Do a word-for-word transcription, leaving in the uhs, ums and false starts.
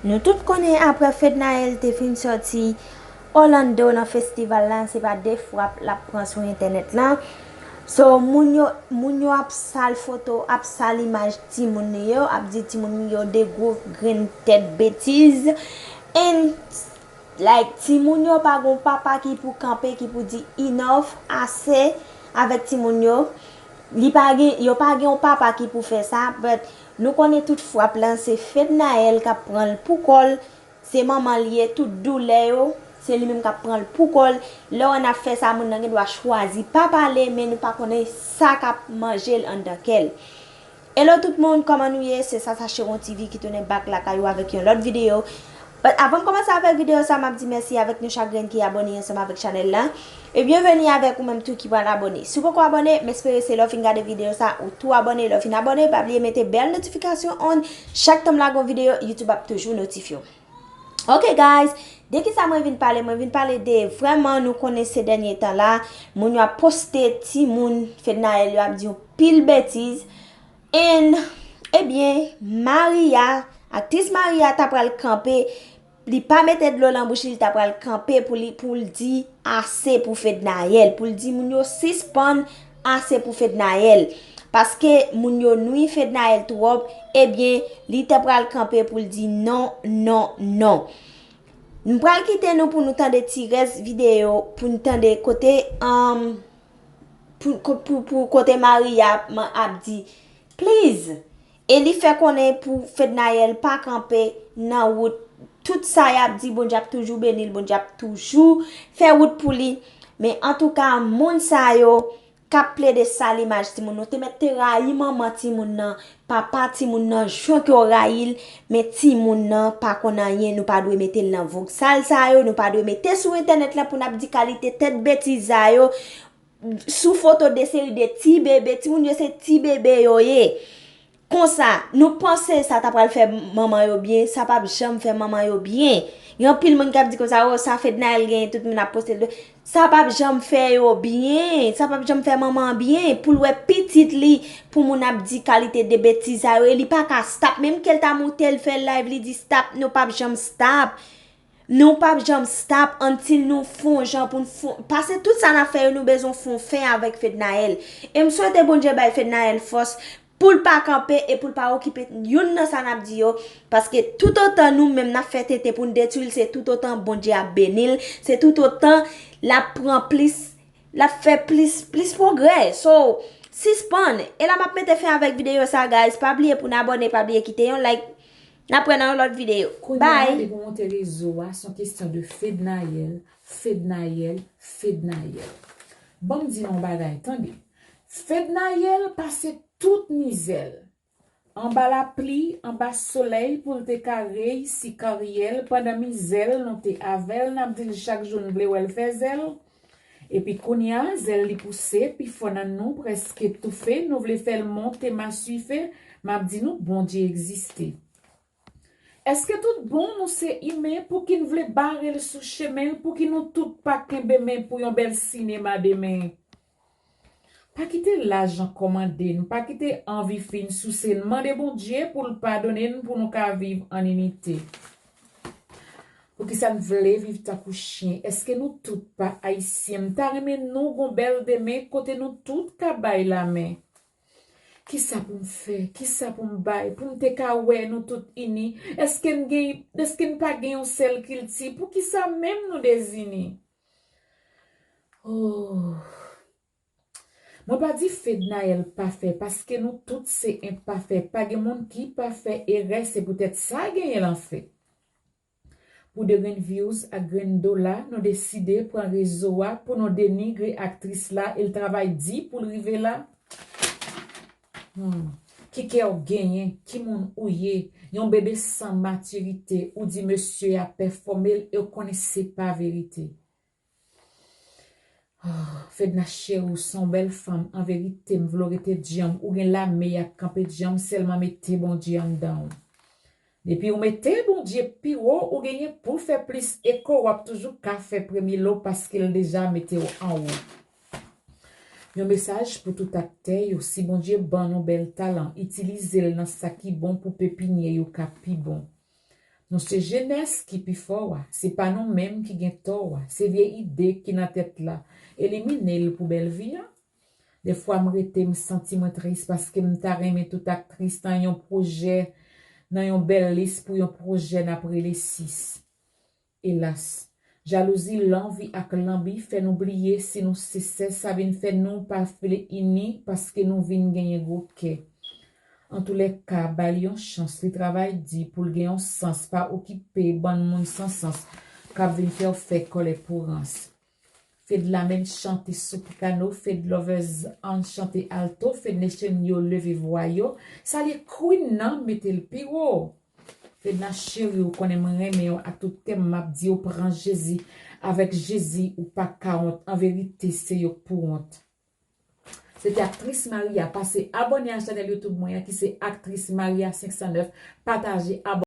Nou tout konnen apre Fednaelle te fin sòti Orlando nan festival la, se pa de frap l ap pran sou entènèt lan. So, moun yo, moun yo ap sal foto, ap sal imaj timoun li yo, ap di timoun li yo de gwo grenn tèt betiz. And, like, timoun yo pa gon papa ki pou kanpe, ki pou di enough, ase avèk timoun yo. Li pa gen, yo pa gen yon papa ki pou fè sa, but nou konnen tout frap lan se Fednaelle k ap pran l pou kò l, se manman l ye, tout doulè yo, se li menm k ap pran l pou kò l. Lè w wè n ap fè sa, moun nan gen dwa chwazi pa pale, men nou pa konnen sa k ap manje l anndan kè l. Hello tout moun, kòman nou ye? Se Sasa Cheron T V ki tounen back lakay ou avèk yon lòt videyo. But avan m kòmanse avèk videyo sa, m ap di mèsi avèk nou chak grenn ki abòne ansanm avèk chanèl la. E byenveni avèk ou menm tou ki pral abòne. Si w poko abòne, m espere se lè w fin gade videyo sa, ou tou abòne. Lè w fin abòne, pa bliye mete bèl notifikasyon on. Chak tan m lage yon videyo, YouTube ap toujou notifye w. Ok guys, de kisa mwen vin pale? Mwen vin pale de, vrèman, nou konnen se dènye tan la, moun yo ap poste timoun Fednaelle yo ap di yon pil betiz. And, ebyen, Maria, aktris Maria ta pral kanpe, li pa mete dlo nan bouch li, li ta pral kanpe pou li, pou l di ase pou Fednaelle, pou l di moun yo sispann ase pou Fednaelle. Paske moun yo nwi Fednaelle twòp, ebyen, li ta pral kanpe pou l di non, non, non. M pral kite nou pou nou tande ti rès videyo, pou nou tande kote, um, pou, pou, pou, pou kote Maria ap, ap di, please. E li fè konnen pou Fednaelle pa kanpe nan wout. Tout sa y ap di, Bondye ap toujou beni l, Bondye ap toujou fè wout pou li. Men antouka, moun sa yo k ap plede sal imaj timoun, nou te mèt te rayi manman timoun nan, papa timoun nan, jan ke w rayi l, men timoun nan pa konn anyen, nou pa dwe mete l nan vòg sal sa yo, nou pa dwe mete sou entènèt lan pou n ap di kalite tèt betiz sa yo. Sou foto de seri de ti bebe, timoun yo se ti bebe yo ye. Konsa, nou panse sa ta pral fè manman yo byen, sa p ap janm fè manman yo byen. Gen anpil moun k ap di konsa, o, sa Fednaelle genyen, tout moun ap poste l. Sa p ap janm fè yo byen, sa p ap janm fè manman an byen, pou l wè pitit li, pou moun ap di kalite de betiz sa yo, e li pa ka stop, menm ke l ta moute, l fè live, li di stop, nou p ap janm stop. Nou p ap janm stop until nou fè yon jan pou n fè, paske tout sa n ap fè yo, nou bezwen fè yon fen avèk Fednaelle. E m swete Bondye bay Fednaelle fòs pou l pa kanpe e pou l pa okipe youn nan sa n ap di yo, paske toutotan nou menm n ap fè tenten pou n detwi l, se toutotan Bondye ap beni l, se toutotan l ap pran plis, l ap fè plis, plis pwogrè. So, sispann. E la m ap mete fen avèk videyo sa, guys. Pa bliye pou n abòne, pa bliye kite yon like. N ap wè nan yon lòt videyo. Bye. Kounye a, depi w monte rezo a, se yon kesyon de Fednaelle, Fednaelle, Fednaelle. Ban m di nou yon bagay, tande. Fednaelle pase tout mizè l. Anba lapli, anba solèy pou l te ka reyisi karyè l pandan mizè l, nou te avè l, n ap di l chak jou n vle wè l fè zèl. Epi kounye a, zèl li pouse, pifò nan nou prèske toufe, nou vle fè l monte maswife, m ap di nou, Bondye egziste. Èske tout bon nou se imen, pouki n vle bare l sou chemen l, pouki nou tout pa kenbe men pou yon bèl sinema demen? Pa kite lajan kòmande n, pa kite anvi fi n souse n. Mande Bondye pou l padone n, pou nou ka viv an inite. Poukisa n vle viv tankou chen? Èske nou tout pa ayisyen? M ta renmen nou gon bèl demen kote nou tout ka bay lamen. Kisa pou m fè? Kisa pou m bay? Pou m te ka wè nou tout ini? Èske n gen, èske n pa gen yon sèl kilti? Poukisa menm nou dezini? Oh. Mwen pa di Fednaelle pafè, paske nou tout se enpafè. Pa gen moun ki pa fè erè, se poutèt sa genyen lanfè. Pou de grenn views ak grenn dola, nou deside pran rezo a pou nou denigre aktris la e l travay di pou l rive la. Hmm. Ki kè w genyen? Ki moun ou ye? Yon bebe san matirite, ou di mesye a pèfòme l e w konnen se pa verite. Ah, Fedna cheri, w se yon bèl fanm. An verite, m vle w rete djanm. Ou gen lame y ap kanpe djanm, sèlman mete Bondye anndan w. Depi w mete Bondye pi wo, ou genyen pou w fè plis eko, w ap toujou ka fè premye lo paske l deja mete w anwo. Yon mesaj pou tout aktè yo, si Bondye ban nou bèl talan, itilize l nan sa ki bon pou pepinye yo ka pi bon. Nou se jenès ki pi fò a. Se pa nou menm ki gen tò a. Se vye ide ki nan tèt la. Elimine l pou bèl vi a. Defwa m rete m santi mwen tris paske m ta renmen tout aktris nan yon pwojè, nan yon bèl lis pou yon pwojè n ap rele sis. Elas, jalouzi, lanvi ak lanbi fè nou bliye si nou sensè, sa vin fè nou pa vle ini paske nou vin genyen gwo kè. Antoulèka, ba l yon chans, li travay di pou l gen yon sans, pa okipe bann moun san sans k ap vin fè w fè kòlè pou rans. Fed Lamèn chante soprano, Fed Lovers Ann chante alto, Fed Nation yo leve vwa yo. Salye Queen nan, mete l pi wo. Fedna cheri, ou konnen mwen renmen w ak tout kè m, m ap di w pran Jezi. Avèk Jezi ou pa ka wont, an verite se yo k pou wont. Se te aktris Maria. Pase abòne a chanèl YouTube mwen an ki se aktris Maria senk san nèf. Pataje, abòne.